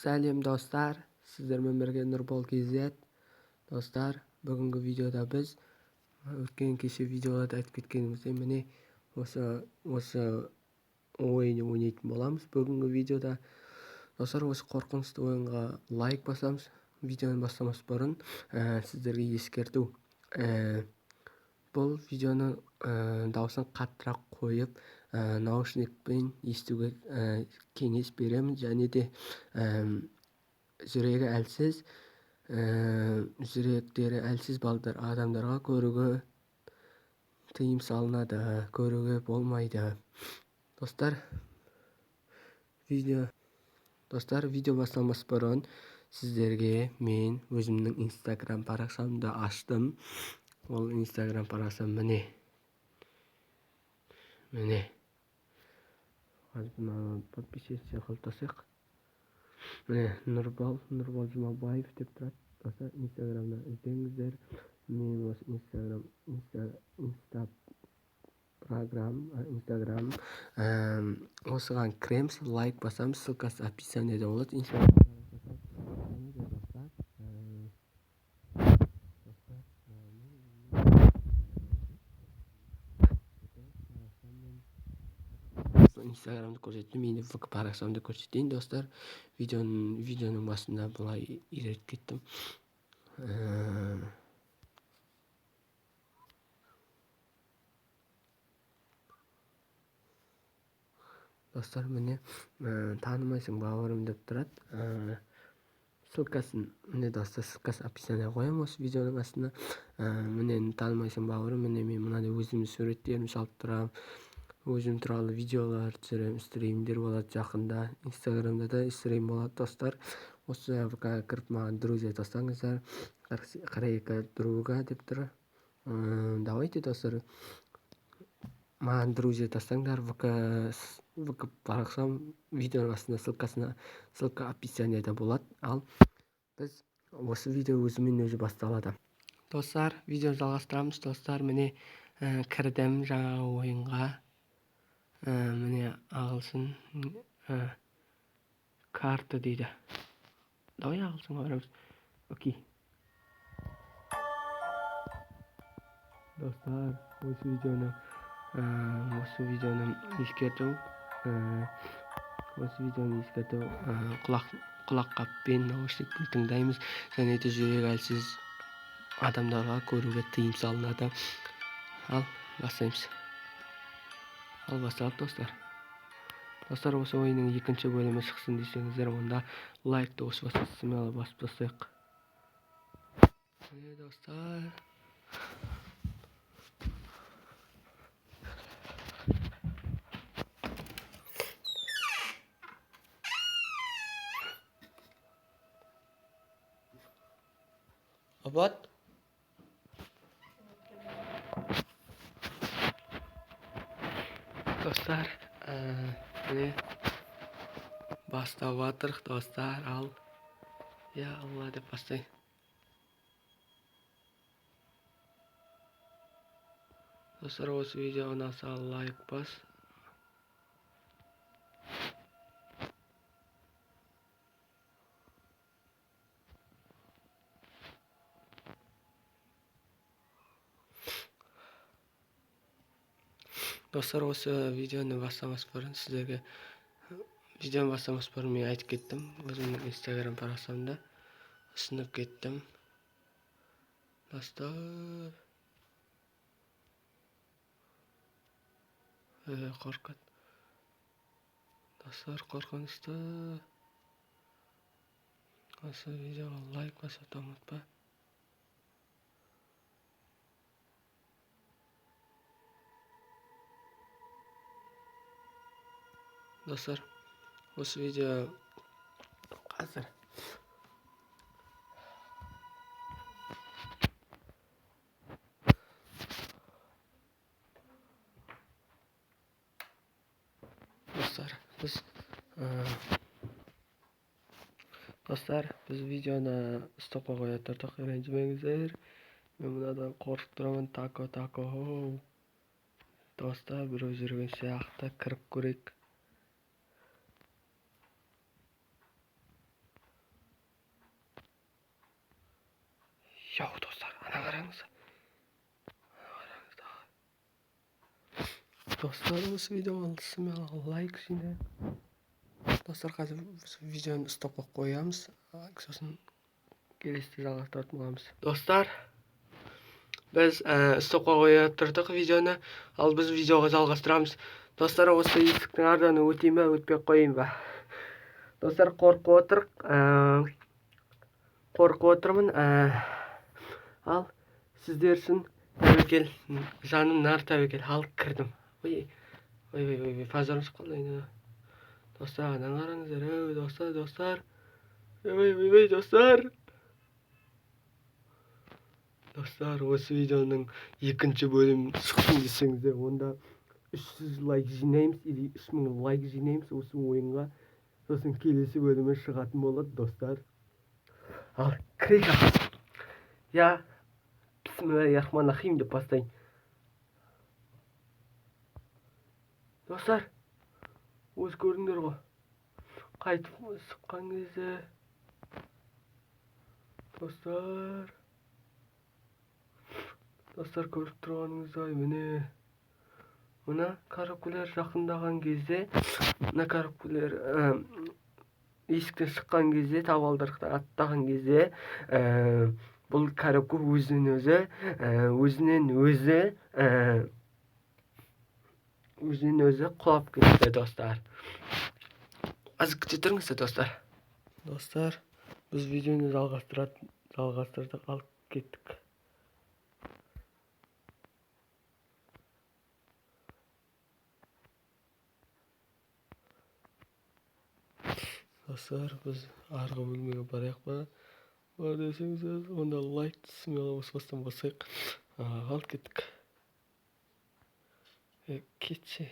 Сәлем достар, сіздермен бірге Нұрбол KZ. Достар, бүгінгі видеода біз өткен кеше видеоларда айтып кеткеніміздей, міне осы ойын ойнайтын боламыз бүгінгі видеода. Достар, осы қорқынышты ойынға лайк басамыз. Видеоны бастамас бұрын сіздерге ескерту. Бұл видеоны дауысын қаттырақ қойып, наушникпен естуге кеңес беремін. Және де жүрегі әлсіз, жүректері әлсіз балдар адамдарға көруге тыйым салынады, көруге болмайды. Достар, видео басталмас бұрын сіздерге мен өзімнің Instagram парақшамды аштым. Ол Instagram парақшам міне. Міне. Қазір мынаны подписаться қылып тастайық. Міне Нұрбол Жұмабаев деп тұрады. Достар, Instagram'дан іздеңіздер. Мен осы Instagram осыған кіреміз, лайк басамыз, ссылкасы описаниеде болады. Instagram Инстаграмды көрсеттім, енді ВК парақшамды көрсетейін, достар. Видеоның басында былай үйретіп кеттім. Достар, міне танымайсың бауырым деп тұрады. Ссылкасын, міне достар, ссылкасын описание қоямын осы видеоның астына. Міне танымайсың бауырым, міне мен мынандай өзімнің суреттерімді салып тұрамын. Өзім туралы видеолар түсіремін, стримдер болады жақында. Инстаграмда да стрим болады, достар. Осы ВК кіріп маған друзья тастаңыздар. 42 друга деп тұр. Давайте, достар, маған друзья тастаңдар. ВК парақшам видеоның астында ссылка описаниеда болады. Ал біз осы видео өзімен өзі басталады. Достар, видео жалғастырамыз. Достар, міне кірдім жаңағы ойынға. Міне ағылшын карта дейді. Давай ағылшынға барамыз. Окей. Достар, осы видеоны ескерту, құлаққаппен, наушникпен тыңдаймыз. Және де жүрек әлсіз адамдарға көруге тыйым салынады. Ал бастаймыз. Ал басталды, достар. Достар, осы ойынның екінші бөлімі шықсын десеңіздер, онда лайкты осы басып, смело басып тастайық. Міне, достар. Абат. Достар, міне бастап жатырық, достар. Ал, я Алла деп бастай. Достар, осы видео ұнаса лайк бас. Достар, осы видеоны бастамас бұрын сіздерге видеоны бастамас бұрын мен айтып кеттім, өзімнің Instagram парақшамда ұсынып кеттім. Достар, қорқады. Достар, қорқынышты. Осы видеоға лайк басуды ұмытпа. Достар, осы видео қазір. Достар, біз видеоны стопқа қоя тұрдық, ренжімеңіздер. Мен мынадан қорқып тұрамын, тако. Достар, біреу жүрген сияқты, кіріп көрейік. Яу, достар, ана қараңыз. Достар, осы видеоға смело лайк жинайық. Достар, қазір видеоны стопқа қоямыз, сосын келесіде жалғастыратын боламыз. Достар, біз стопқа қоя тұрдық видеоны, ал біз видеоға жалғастырамыз. Достар, осы есіктің ардан өтейін ба, өтпей қояйын ба? Достар, қорқып отырмын. Ал сіздер үшін тәуекел, жаным нар тәуекел, ал кірдім. Ой, ой, ой, ой, пазарым шығып қалды енді. Достар, анан қараңыздар, ой, достар, достар. Ой, ой, ой, достар. Достар, осы видеоның екінші бөлімін шықсын десеңіздер, онда 300 лайк жинаймыз или 3000 лайк жинаймыз осы ойынға. Сосын келесі бөлімі шығатын болады, достар. Ал, кірейік. Я, бисмиллахи-рахмани-рахим деп бастайын. Достар, өз көрдіңдер ғой. Қайтып шыққан кезде достар, достар, көріп тұрғаныңыздай, міне мына коробкалар жақындаған кезде, мына коробкалар есіктен шыққан кезде, табалдырықтан аттаған кезде, бұл коробка өзінен өзі құлап кетті, достар. Аз күте тұрыңыздар, достар. Достар, біз видеоны жалғастырдық, алып кеттік. Достар, біз арғы бөлмеге барайық па? Бар десеңіздер, онда лайк смело осы бастан басайық. Алып кеттік. Кетші.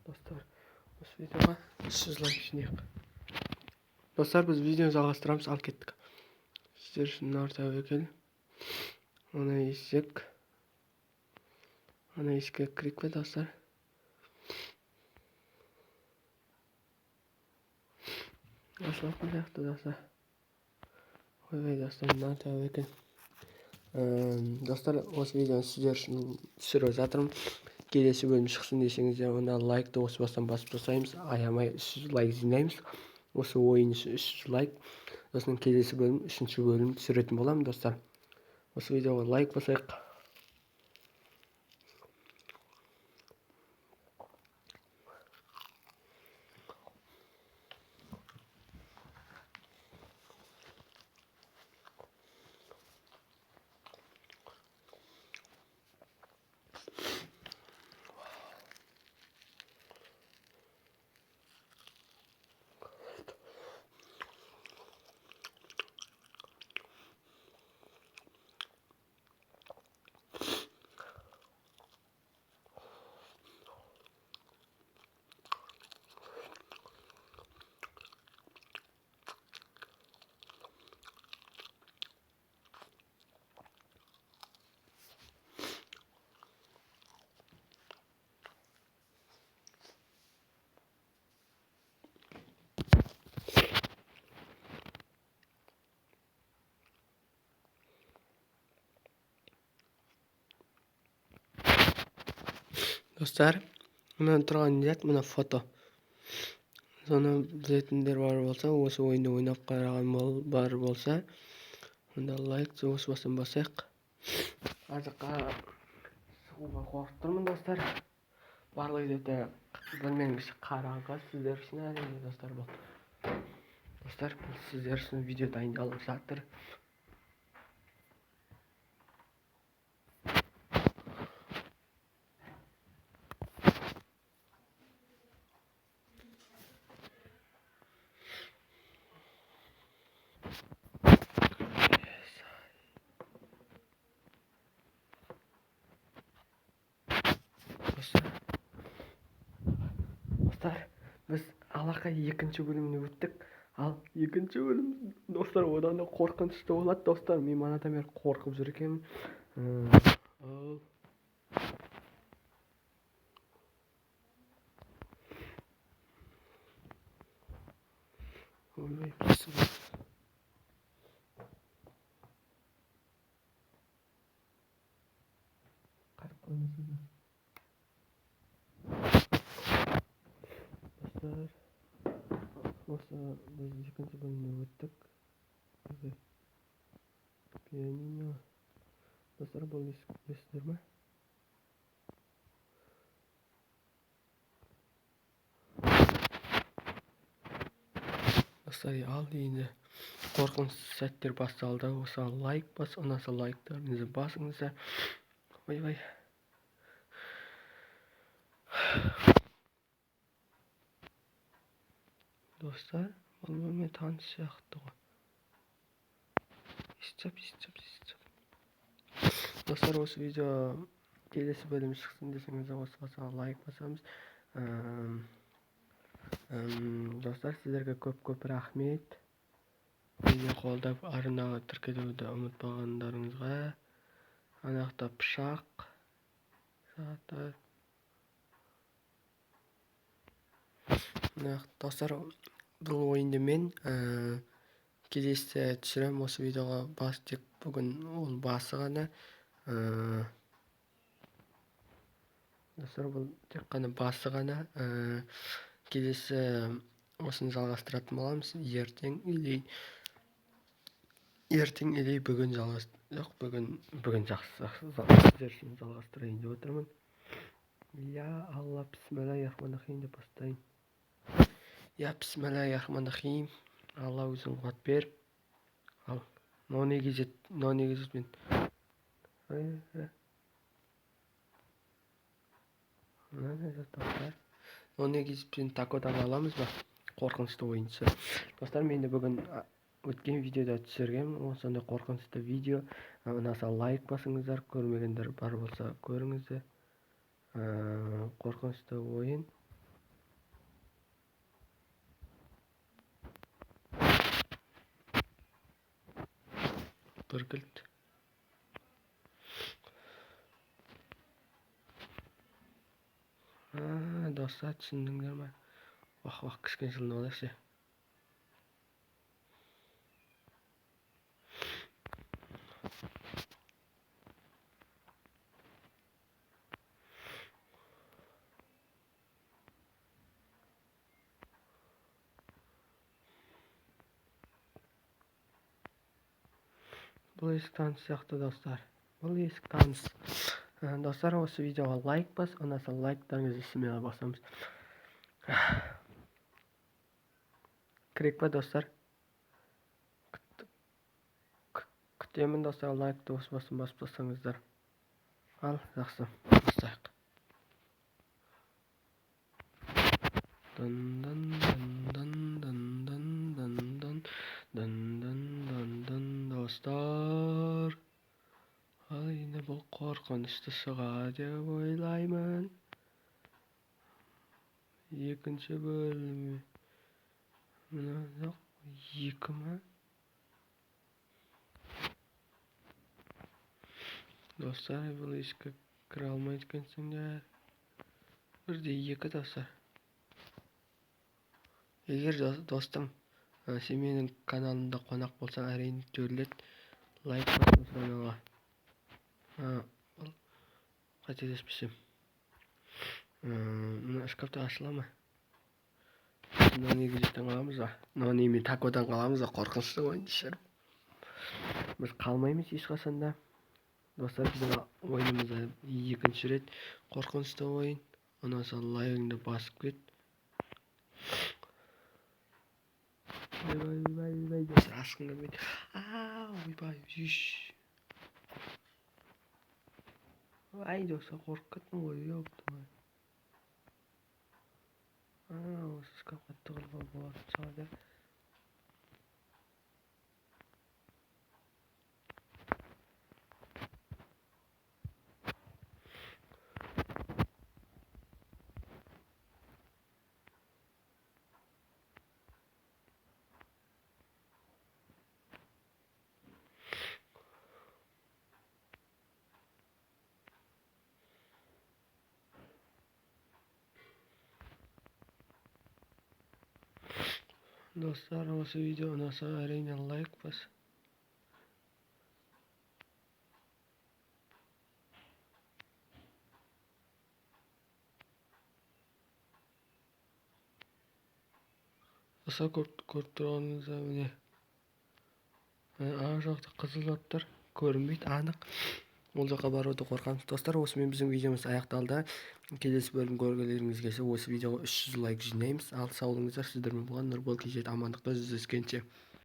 Достар, осы видеоға 300 лайк жинайық. Достар, біз видеоны жалғастырамыз, алып кеттік. Сіздер үшін нар тәуекел. Ана есік. Ана есікке кірейік пе, достар? Ашылатын сияқты, достар. Ойбай, достар, мына тәуекел. Достар, осы видеоны сіздер үшін түсіріп жатырмын. Келесі бөлім шықсын десеңіздер, онда лайкты осы бастан басып тастаймыз. Аямай 300 лайк жинаймыз. Осы ойын үшін 300 лайк. Сосын келесі бөлім, 3-ші бөлім түсіретін боламын, достар. Осы видеоға лайк басайық. Достар, мына тұрған зат, мына фото. Соны білетіндер бар болса, осы ойынды ойнап қараған бар болса, онда лайк осы бастан басайық. Ар жаққа шығуға қорқып тұрмын, достар. Барлық жерде бөлменің іші қараңғы, сіздер үшін әрине, достар, бұл. Достар, бұл сіздер үшін видео дайындалып жатыр. Достар, біз алақай екінші бөліміне өттік. Ал екінші бөлім, достар, одан да қорқынышты болады, достар. Мен манадан бері қорқып жүр екенмін. Ал Ойбай, пісіп. Достар, осы біз екінші бөлімде өттік. Пианино. Достар, бұл есік білесіздер ме? Достар, ал енді қорқынышты сәттер басталды. Осыған лайк бас, ұнаса лайктарыңызды басыңыздар. Ойбай. Достар, бұл бөлме таныс сияқты ғой. Есіп, есіп, есіп. Достар, осы видео келесі бөлім шықсын десеңіздер, осыған лайк басамыз. Достар, сіздерге көп-көп рахмет. Мені қолдап арнаға тіркелуді ұмытпағандарыңызға. Ана жақта пышақ жатыр. Мына достар, бұл ойынды мен келесі түсіремін. Осы видеоға бас тек бүгін ол басы ғана. Достар, бұл тек қана басы ғана. Келесі осыны жалғастыратын боламыз. Ертең или бүгін жоқ, бүгін жақсы, сіздер үшін жалғастырайын деп отырмын. Я Алла, бисмиллахи-рахмани-рахим деп бастайын. Я бисмиллахи-рахмани-рахим. Алла өзің қуат бер. Ал, мынау не кезет, мынау не кезет мен. Мына не зат достар? Мынау не кезет пен такодан аламыз ба? Қорқынышты ойыншы. Достар, мен де бүгін өткен видеода түсіргенмін. Осындай қорқынышты видео. Ұнаса лайк басыңыздар, көрмегендер бар болса көріңіздер. Қорқынышты ойын. Бір кілт. Достар, түсіндіңдер ме? Уақ, уақ, кішкене жылынып алайықшы. Бұл есік таныс сияқты, достар. Бұл есік таныс. Достар, осы видеоға лайк бас, ұнаса лайктарыңызды смело басамыз. Керек па, достар? Күтемін, достар, лайкты осы басын басып тастаңыздар. Ал, жақсы, бастайық. Дын, дын, дын, дын, дын, дын, дын, дын, дын, дын, дын, дын, достар. Ал енді бұл қорқынышты шығар деп ойлаймын. Екінші бөлімі. Мына жоқ, екі ма? Достар, бұл есікке кіре алмайды екенсіңдер. Бірде екі, достар. Егер достым, сен менің каналымда қонақ болсаң, әрине төрлет лайк бас осы каналға. Бұл қателеспесем. Мына шкафта ашыла ма? Мына негізеттен қаламыз ба? Мына немен такодан қаламыз ба? Қорқынышты ойын шығар. Біз қалмаймыз ешқашан да. Достар, біздің ойынымызда екінші рет қорқынышты ойын. Ұнаса лайкыңды басып кет. Ойбай, ойбай, ойбай, достар, ашқым келмейді. Ойбай, үш. Ай, достар, қорқып кеттім ғой, ёптамай. Осы шкафқа тығылуға болатын шығар, иә. Достар, осы видео ұнаса, әрине, лайк бас. Достар, көріп тұрғаныңыздай, міне, ар жақта қызыл заттар көрінбейді анық, ол жаққа баруды қорқамыз. Достар, осымен біздің видеомыз аяқталды. Келесі бөлім көргілеріңіз келсе, осы видеоға 300 лайк жинаймыз. Ал сау болыңыздар, сіздермен болған Нұрбол Кежет. Амандықта жүздескенше.